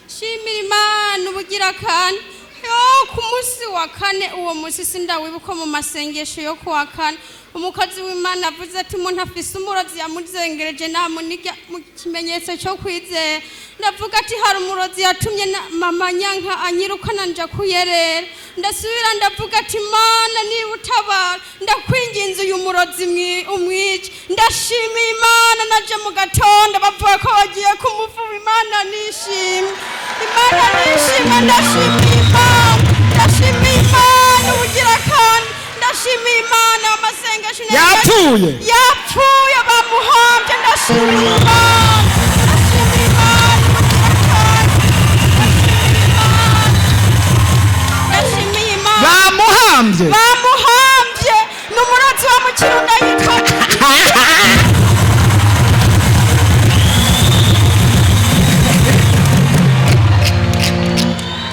Shimira Imana ubugira kane. Yo, ku munsi wa kane, uwo munsi sindawibuka, mu masengesho yo ku wa kane, umukozi w'Imana avuze ati: "Umuntu afise umurozi yamuzengereje namuniga mu kimenyetso cyo kwizera." Ndavuga ati: "Hari umurozi yatumye mama nyanka, anyirukana, nja kuyerera." Ndasubira ndavuga ati: "Mana, niba utabara, ndakwinginze, uyu murozi umwice." Ndashimiye Imana, naje mu gatondo bavuga ko bagiye kumuvuba. Imana nishimye, Imana nishimye. Ndashimiye Imana, ndashimiye Imana ubugira kandi ndashimiye Imana amasengesho Yapfuye? Yapfuye, bamuhombye. Ndashimiye Imana, ndashimiye Imana ubugira kandi ndashimiye Imana, ndashimiye Imana. Bamuhambye?